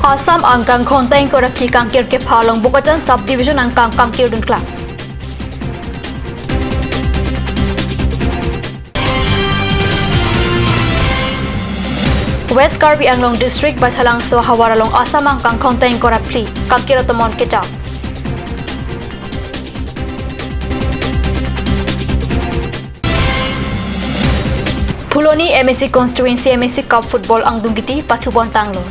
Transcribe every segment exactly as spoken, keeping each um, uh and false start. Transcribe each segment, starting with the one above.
Assam angkang ghonta ingkoi ra phli kangkir kepha along Bokajan Sub Division angkang kangkirdun klak. West Karbi Anglong District Baithalangso havar along Assam angkang ghonta ingkoi ra phli kangkir atomon kejap. Phuloni M A C constituency M A C Cup football angdung kiti pathupon tanglo.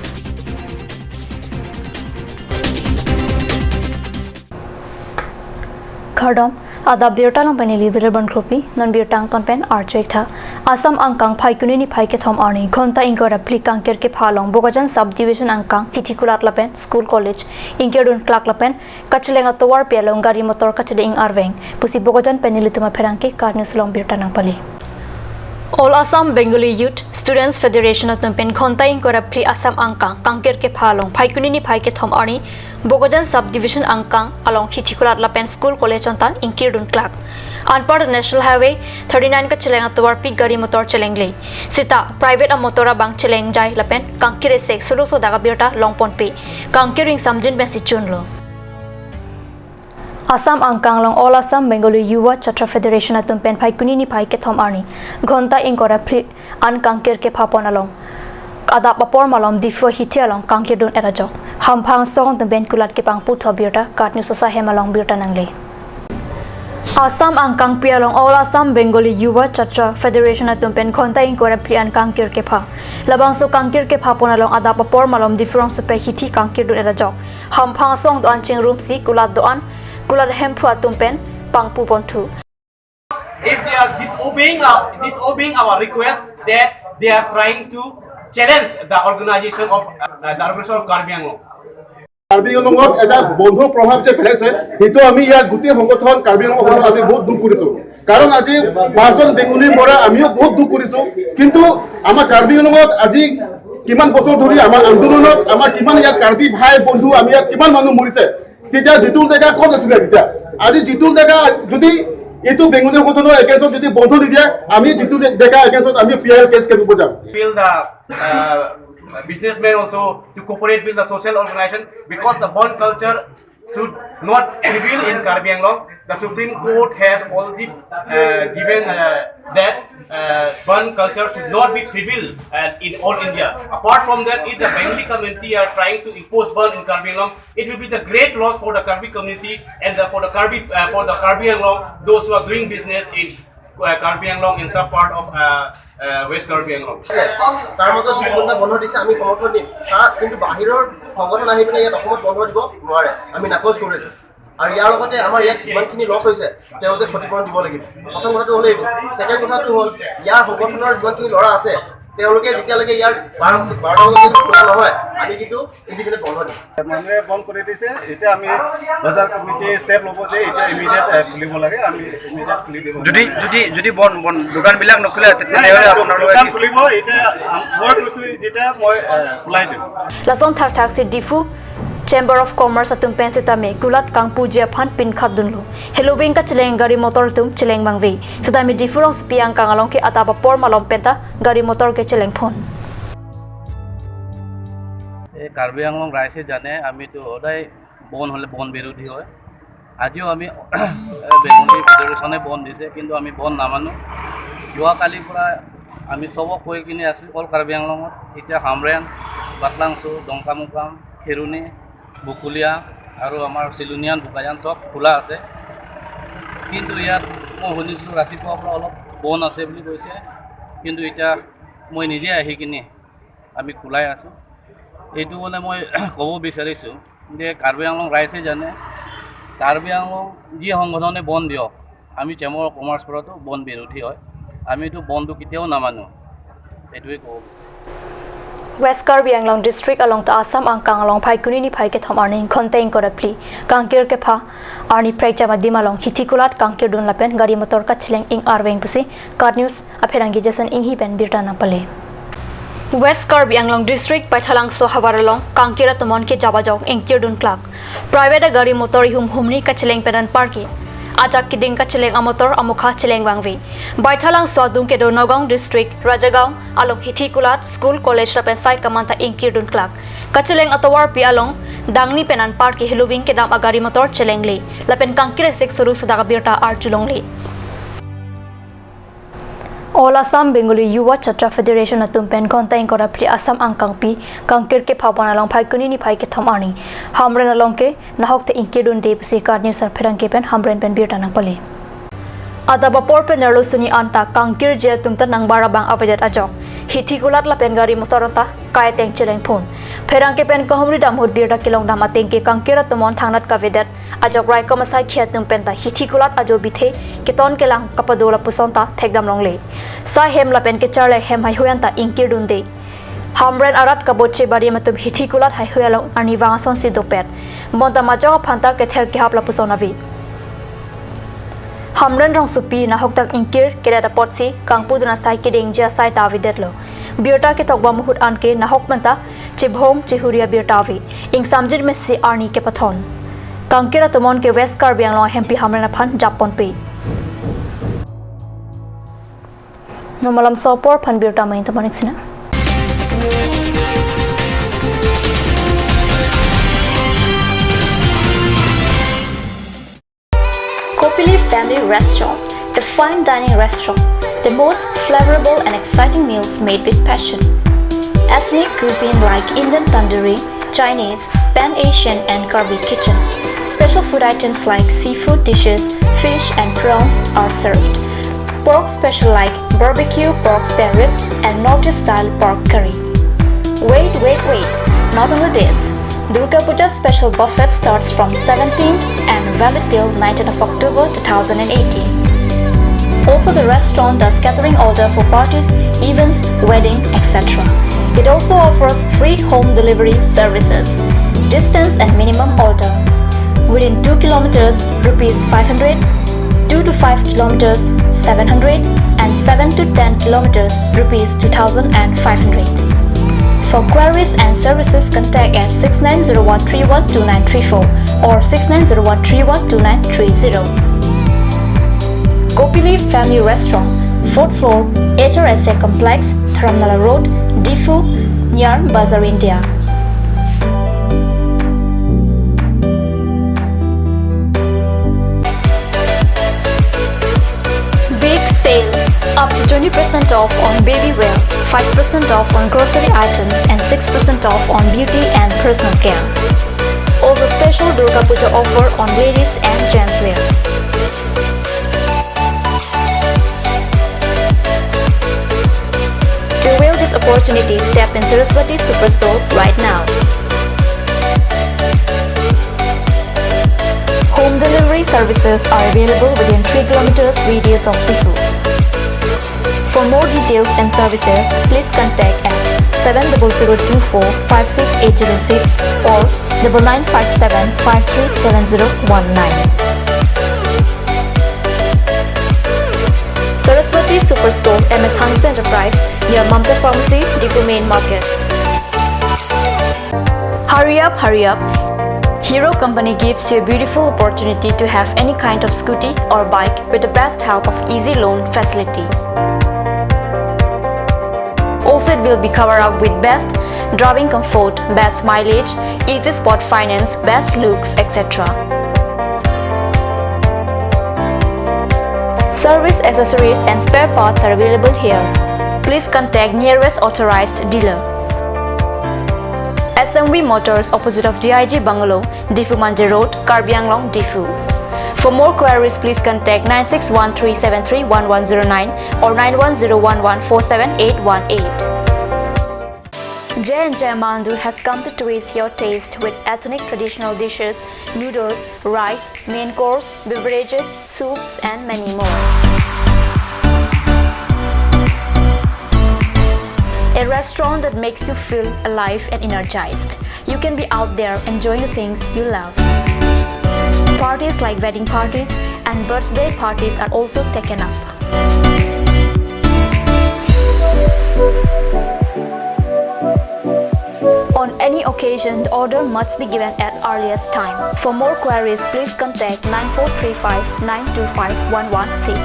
Kardom, adap birta along pen neli Viral Bon Kropi, non birta angton pen archo-ik tha. Assam angkang Phaikuni niphai kethom arni ghonta ingkoi ra phli kangkir kepha along Bokajan Sub Division angkang Hithi Kulat lapen school college ingkirdun klak lapen kacheleng atovarpi along gari motor kacheleng ing arveng pusi Bokajan pen nelitum apherangke KAT News along birta nangpale. All Assam Bengali Youth Students Federation atum pen ghonta ingkoi ra phli Assam angkang kangkir kepha along Phaikuni niphai kethom arni Bokajan Sub Division angkang along Hithi Kulat lapen school college anta ingkirdun klak. Anpar National Highway thirty-nine kacheleng atovarpi gari motor chelengle. Seta private amotor abang chelengjai lapen kangkir esek suluk sodak abirta longponpe. Kangkir ing samjin pensi chunlo. Assam angkang along All Assam Bengali Yuva Chatra Federation atum pen Phaikuni niphai kethom arni ghonta ingkoi ra phli an kangkir kephapon along adap apor malom Diphu hithi along kangkirdun et ajok. Hamphang asong atum pen kulat kepangpu thu abirta KAT News asahem along birta nangle. Assam angkangpi along All Assam Bengali Yuva Chatra Federation atum pen ghonta ingkoi ra phli an kangkir kepha. Labangso kangkir kephapon along adap apor malom Diphu rongsopi hithi kangkirdun et ajok. Hamphang asong do-an chingrumsi kulat do-an, kulat hemphu atum pen pangpuponthu. If they are disobeying our, disobeying our request, that they are trying to challenge the organization of, uh, the organization of Karbi Anglong. Karbi আংলঙত এটা বন্ধ প্ৰভাৱ যে পেলাইছে, সেইটো আমি ইয়াত গোটেই সংগঠন কাৰ্বি আংলং সংগঠন আমি বহুত দুখ কৰিছো। কাৰণ আজি পাঁচজন বেংগলীৰ পৰা আমিও বহুত দুখ কৰিছো, কিন্তু আমাৰ কাৰ্বি আংলঙত আজি কিমান বছৰ ধৰি আমাৰ আন্দোলনত আমাৰ কিমান ইয়াত কাৰ্বি ভাই বন্ধু আমি ইয়াত কিমান মানুহ মৰিছে, তেতিয়া জিতুল ডেকা ক'ত আছিলে? তেতিয়া আজি জিতুল ডেকা যদি এইটো বেংগলী সংগঠনৰ এগেইনষ্টত যদি বন্ধ নিদিয়ে, আমি জিতুল ডেকা এগেইনষ্টত আমি P I L case case কৰিব যাম। Feel the, uh, businessmen also to cooperate with the social organization, because the Bandh culture should not prevail in Karbi Anglong. The Supreme Court has already, uh, given, uh, that, uh, Bandh culture should not be prevail, uh, in all India. Apart from that, if the Bengali community are trying to impose Bandh in Karbi Anglong, it will be the great loss for the Karbi community and the, for the Karbi, uh, for the Karbi Anglong, those who are doing business in, uh, Karbi Anglong in some part of, uh, uh, West Karbi Anglong. তাৰ মাজত যদি কোনোবা বন্ধ দিছে, আমি সমৰ্থন দিম। তাৰ কিন্তু বাহিৰৰ সংগঠন আহি পিনে ইয়াত অসমত বন্ধ দিব নোৱাৰে, আমি নাকচ কৰিছো। আৰু ইয়াৰ লগতে আমাৰ ইয়াত যিমানখিনি লছ হৈছে, তেওঁলোকে ক্ষতিপূৰণ দিব লাগিব। প্ৰথম কথাটো হ'ল এইটো। ছেকেণ্ড কথাটো হ'ল, ইয়াৰ সংগঠনৰ যিমানখিনি ল'ৰা আছে, তেওঁলোকে যেতিয়ালৈকে ইয়াৰ বাৰ-, বাৰটা বজালৈকে খোলা নহয়, আমি কিন্তু ইণ্ডিপেণ্ডেণ্ট বন্ধ দিম। মানুহে বন্ধ কৰি দিছে, এতিয়া আমি বজাৰ কমিটি ষ্টেপ ল'ব যে এতিয়া ইমিডিয়েট, এ, খুলিব লাগে, আমি ইমিডিয়েট খুলি দিব। যদি, যদি, যদি বন্ধ, বন্ধ, দোকানবিলাক নোখোলে, তে-, নাই, তেনেহ'লে নাই, আপোনালোকে দোকান কি খুলিব, এতিয়া আম-, মই কৈছোঁ যেতিয়া মই, এ, খোলাই দিম। Lason thakthak si Diphu Chamber of Commerce atum pen sitame kulat kangpuji aphan pinkhat dunlo. Heloving kacheleng gari motor atum cheleng vangve. Sitame Diphu rongsopi angkang along ke adap apor malom penta gari motor ke chelengphon. এই কাৰ্বি আংলং ৰাইজে জানে, আমিতো সদায় বন্ধ হ'লে বন্ধ বিৰোধী হয়। আজিও আমি বেংগলী ফেডাৰেশ্যনে বন্ধ দিছে, কিন্তু আমি বন্ধ নামানো। যোৱাকালিৰ পৰা আমি চবক কৈ কিনে আছোঁ, অল কাৰ্বি আংলঙত এতিয়া হামৰেণ, বাটলাংচু, ডংকামুকাম, খেৰণি, বকুলীয়া আৰু আমাৰ চিলনীয়ান, বোকাজান চব খোলা আছে। কিন্তু ইয়াত মই শুনিছোঁ ৰাতিপুৱাৰ পৰা অলপ বন্ধ আছে বুলি কৈছে, কিন্তু এতিয়া মই নিজে আহি কিনে আমি খোলাই আছোঁ। এইটো মানে মই ক'ব বিচাৰিছোঁ যে কাৰ্বি আংলং ৰাইজে জানে, কাৰ্বি আংলং যি সংগঠনে বন্ধ দিয়ক, আমি চেম্বাৰ অফ কমাৰ্চ পৰাতো বন্ধ বিৰোধী হয়, আমিতো বন্ধটো কেতিয়াও নামানো, এইটোৱে ক'ব বিচাৰিছোঁ। West Karbi Anglong District along ta Assam angkang along Phaikuni niphai kethom arni ghonta ingkoi ra phli kangkir kepha arni prekjam adim along hithi kulat kangkirdun lapen gari motor kacheleng ing arveng pusi KAT News apherangke Jason Enghi pen birta nangpale. West Karbi Anglong District Baithalangso havar along kangkir atomon kejap ajok ingkirdun klak. Private agari motor ihum humni kacheleng pen anparke Ajak keding kacheleng amotor amokha cheleng vangve. Baithalangso adung kedo Nagaon District, Rajagaon along Hithikulat School, College lapen sai kamatha ingkirdun klak. Kacheleng atovarpi along dangni pen anparke heloving kedam agari motor chelengle lapen kangkir esek soruk sodak abirta arjulongle. All Assam Bengali Yuva Chhatra Federation atum pen ghonta ingkoi ra phli Assam angkangpi kangkir kephabon along Phaikuni niphai kethom arni Hamren along ke nahok te ingkirdunde pusi KAT News pherangke pen Hamren pen birta nangpale. Adap apor pen nerlo suni anta kangkirji atum ta nangbar abang avedet ajok Hithikulat lapen gari motor anta kaiteng chelengphun. Pherangke pen kahumri dam ahut birta kelongdam ateng ke kangkir atum on thangnat kavedet ajok raikom asaikhi atum penta Hithikulat ajo bithe keton kelang kapado lapuson ta thekdamlongle. Sai hem lapen kecharli hem haihui anta ingkirdunde. Hamren arat kaboche bari atum Hithikulat haihui along arnivang asonsi dopet. Bonta majok aphanta kether kehap lapuson ave. Hamren rongsopi nahokdak ingkir kedet apotsi kangpudun asai kedengji asai ta avedetlo. Birta ketokbom ahut anke nahok penta chebhong chehuri abirta ave. Ingsamjin mesi arni kepathon. Kangkir atum on ke West Karbi Anglong ahempi Hamren aphan japponpe. Non malamso apor aphan birta main teman sina. Kopili Family Restaurant, a fine dining restaurant, the most flavorable and exciting meals made with passion. Ethnic cuisine like Indian tandoori, Chinese, Pan Asian, and Karbi kitchen. Special food items like seafood dishes, fish, and prawns are served. Pork special like barbecue pork spare ribs and Northeast style pork curry. Wait, wait, wait! Not only this, Durga Puja special buffet starts from seventeenth and valid till nineteenth of October two thousand eighteen. Also, the restaurant does catering order for parties, events, wedding, et cetera. It also offers free home delivery services. Distance and minimum order: within two kilometers, rupees five hundred, two to five kilometers, seven hundred, and seven to ten kilometers, rupees two thousand five hundred. For queries and services, contact at six nine zero one three one two nine three four or six nine zero one three one two nine three zero. Kopili Family Restaurant, fourth floor, H R S A Complex, Dharamnala Road, Diphu, near Bazar India. Big sale! Up to twenty percent off on baby wear, five percent off on grocery items, and six percent off on beauty and personal care. Also, special Durga Puja offer on ladies and gents wear. To avail this opportunity, step in Saraswati Superstore right now. Home delivery services are available within three kilometers radius of Diphu. For more details and services, please contact at seven double zero two four five six eight zero six or double nine five seven five three seven zero one nine. Saraswati Superstore, M S Hanse Enterprise, near Mamta Pharmacy, Diphu Main Market. Hurry up, hurry up! Hero Company gives you a beautiful opportunity to have any kind of scooty or bike with the best help of easy loan facility. Also, it will be covered up with best driving comfort, best mileage, easy spot finance, best looks, et cetera. Service accessories and spare parts are available here. Please contact nearest authorized dealer. S M V Motors, opposite of D I G Bungalow, Diphu Manja Road, Karbi Anglong, Diphu. For more queries, please contact nine six one three seven three one one zero nine or nine one zero one one four seven eight one eight. J and J Mandu has come to twist your taste with ethnic traditional dishes, noodles, rice, main course, beverages, soups, and many more. A restaurant that makes you feel alive and energized. You can be out there enjoying the things you love. Parties like wedding parties and birthday parties are also taken up. On any occasion, the order must be given at earliest time. For more queries, please contact nine four three five nine two five one one six.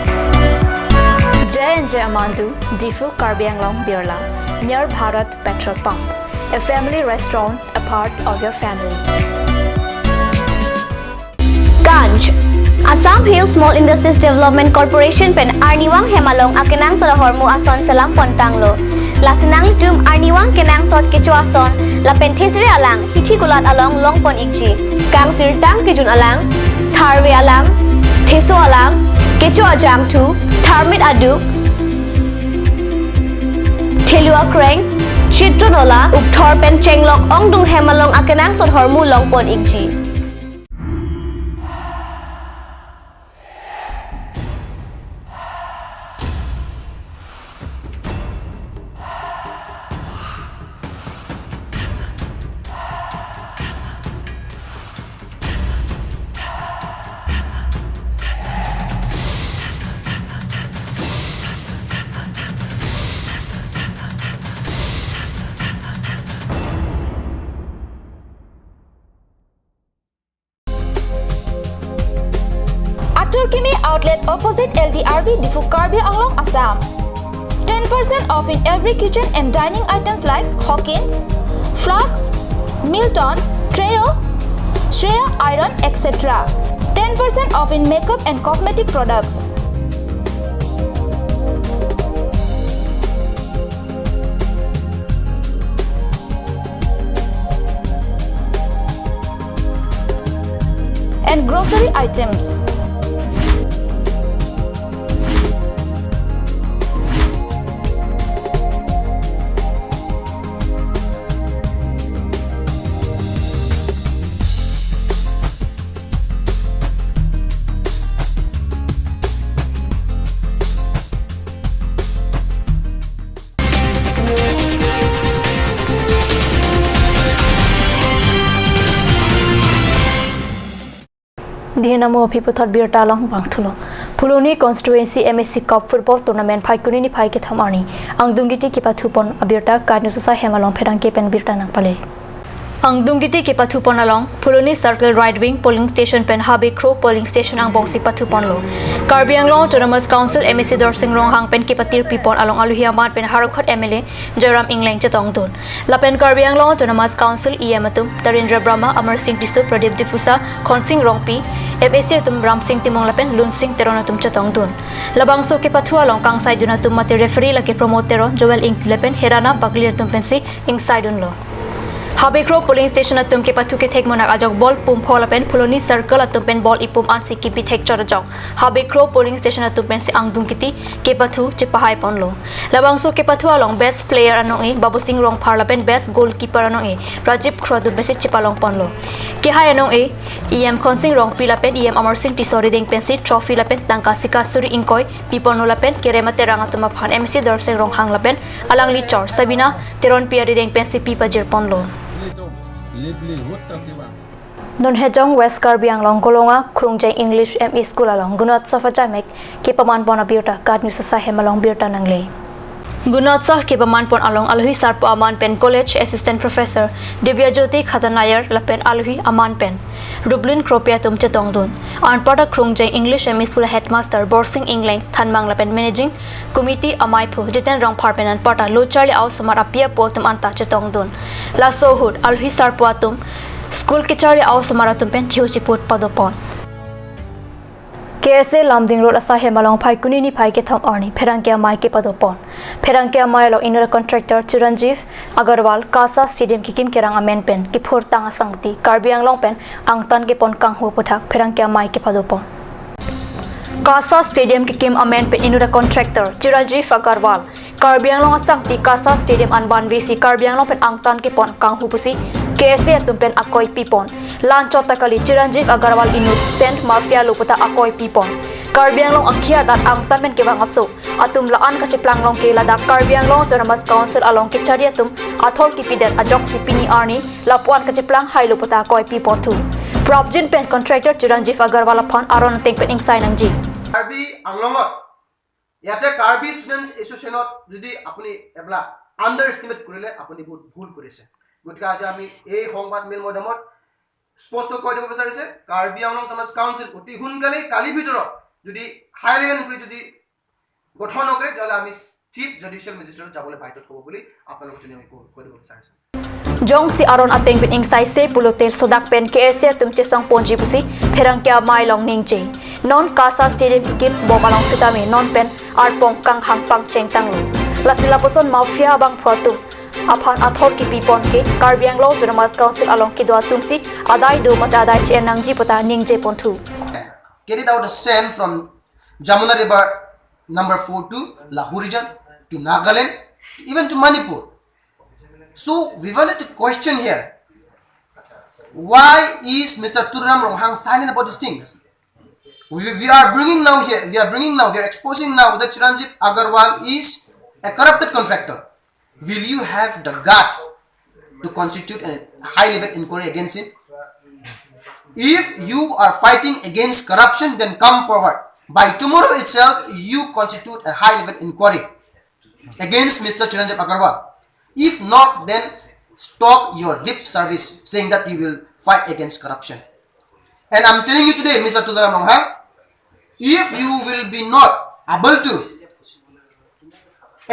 J and J Amandu, Diphu, Karbi Anglong, Birla, near Bharat Petrol Pump. A family restaurant, a part of your family. Ganj. Assam Hill Small Industries Development Corporation pen arnivang hem along akenangsot ahormu ason selam pontanglo. Lasi nanglitum arnivang kenangsot kecho ason lapen thesere alang hithi kulat along longpon ikji. Kangsirtang kejun alang, tharve alang, theso alang, kecho ajangthu, tharmit aduk, thelu akreng, chitron ola, ukthor pen chenglok ongdung hem along akenangsot ahormu longpon ikji. Atur Kimi Outlet, opposite L D R B, Diphu, Karbi Anglong, Assam. Ten percent off in every kitchen and dining items like Hawkins, flasks, Milton, Trio, Shreya iron, et cetera. Ten percent off in makeup and cosmetic products. And grocery items. Dihina mo aphi puthot birta along vangthulo. Phuloni Constituency M A C Cup Football Tournament Phaikuni niphai kethom arni angdung kiti kepathupon abirta KAT News asai hem along pherangke pen birta nangpale. Angdung kiti kepathupon along Phuloni Circle Right Wing Polling Station pen Habe Kro Polling Station angbongsi pathuponlo. Karbi Anglong Autonomous Council M A C Dorsing Ronghang pen kepatir pipon along alohi aman pen Howraghat M L A Joyram Engleng chetongdun. Lapen Karbi Anglong Autonomous Council E M atum Tarendra Brahma, Amarsing Tisso, Pradip Diphusa, Khonsing Rongpi, M A C atum Ramsing Timung lapen Lunsing Teron atum chetongdun. Labangso kepathu along kangsaidun atum mate referee lake Pramod Teron, Joel Ingti lapen Herana Baglir atum pensi ingsaidunlo. Habe Kro Polling Station atum kepathu kethek monak ajok ball pumpho lapen Phuloni Circle atum pen ball ipum ansi kipi thekchot ajok Habe Kro Polling Station atum pensi angdung kiti kepathu chepahaiponlo. Labangso kepathu along best player anong-e Babusing Rongphar lapen best goalkeeper anong-e Rajib Kro atum pensi chepalongponlo. Kehai anong-e E M Khonsing Rongpi lapen E M Amarsing Tisso arideng pensi trophy lapen tangka sika suri ingkoi piponlo lapen kerem aterang atum aphan M A C Dorsing Ronghang lapen alangli chor Sabina Teronpi arideng pensi pipajirponlo. Non Hejong, West Karbi Anglong, Golonga Krungjeng English M E School along Gunotsav ajamek kepamanpon abirta KAT News asai hem along birta nangle. Gunotsav kepamanpon along alohi sarpo aman pen College Assistant Professor Dibya Jyoti Khatan Nair lapen alohi aman pen Rublin Kropi atum chetongdun. Anparta Krungjeng English M E School Headmaster Borsing Engleng Thanmang lapen Managing Committee amaiphu Jiten Rongphar pen anparta lo charli aosomar api apo atum anta chetongdun. Laso ahut alohi sarpo atum school kecharli aosomar atum pen chihu chiput padopon. K S A Lumding Road asai hem along Phaikuni niphai kethom arni pherangke amei kepadopon. Pherangke amei along inut a contractor Chiranjeev Agarwal KASA Stadium kekim kerang amen pen kephurtang asangti Karbi Anglong pen angtan kepon kanghu aputhak pherangke amei kepadopon. KASA Stadium kekim amen pen inut a contractor Chiranjeev Agarwal Karbi Anglong asangti KASA Stadium an vanvesi Karbi Anglong pen angtan kepon kanghu pusi K S A atum pen akoi pipon. La-anchot ta kali, Chiranjeev Agarwal inut Saint Mafia lo puta akoi pipon. Karbi Anglong akhei adat angtan pen kevang aso atum la-an kacheplang long ke ladak Karbi Anglong Autonomous Council along kechari atum athor kipidet ajoksi pini arni lapu-an kacheplang hailo puta akoi piponthu. Prapjin pen contractor Chiranjeev Agarwal aphan aron ateng pen ingsai nangji. Karbi আংলঙত ইয়াতে কাৰ্বি ষ্টুডেণ্টছ এছ'চিয়েশ্যনত যদি আপুনি এইবিলাক under estimate কৰিলে আপুনি বহুত ভুল কৰিছে। গতিকে আজি আমি এই সংবাদ মেল মাধ্যমত স্পষ্ট কৈ দিব বিচাৰিছে, কাৰ্বি আংলং অট'নমাছ কাউন্সিল অতি সোনকালে কালিৰ ভিতৰত যদি হাই লেভেল ইনকুৱাৰী যদি গঠন নকৰে, তেতিয়াহ'লে আমি চিফ জুডিচিয়েল মেজিষ্ট্ৰেটত যাবলৈ বাধ্য হ'ব বুলি আপোনালোকক আমি কৈ কৈ দিব বিচাৰিছোঁ। Jongsi aron ateng pen ingsaise pulote sodak pen K S A atum chesong ponji pusi pherangke amei along ningje. Non KASA stadium kekim bom along sitame non pen arpong kanghang pangcheng tanglo. Lasi lapuson mafia abangphu atum aphan athor kipi pon ke Karbi Anglong Autonomous Council along kedo atum si adai do mate adai che-en nangji pu ta ningje ponthu. Carried out a sand from Jamuna River number four to Lahu region, to Nagaland, even to Manipur. So we wanted to question here, why is Mister Tuliram Ronghang silent about these things? We, we are bringing now here, we are bringing now, we are exposing now that Chiranjit Agarwal is a corrupted contractor. Will you have the gut to constitute a high level inquiry against him? If you are fighting against corruption, then come forward. By tomorrow itself, you constitute a high level inquiry against Mister Chiranjit Agarwal. If not, then stop your lip service saying that you will fight against corruption. And I'm telling you today, Mister Tuliram Ronghang, if you will be not able to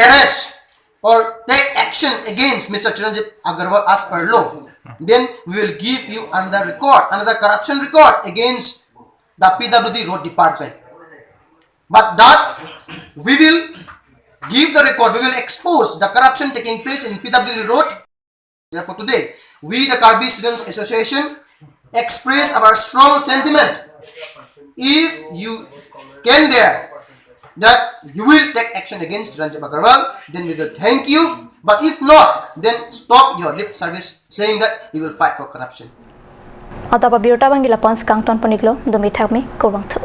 arrest or take action against Mister Chiranjit Agarwal as per law, then we will give you another record, another corruption record against the P W D road department. But that we will give the record, we will expose the corruption taking place in P W D road. Therefore, today, we, the Karbi Students Association, express our strong sentiment. If you can dare that you will take action against Ranjit Agarwal, then we will thank you. But if not, then stop your lip service saying that you will fight for corruption. Atap abirta bangila pons kangton poniklo dumi thakmi kurang thu.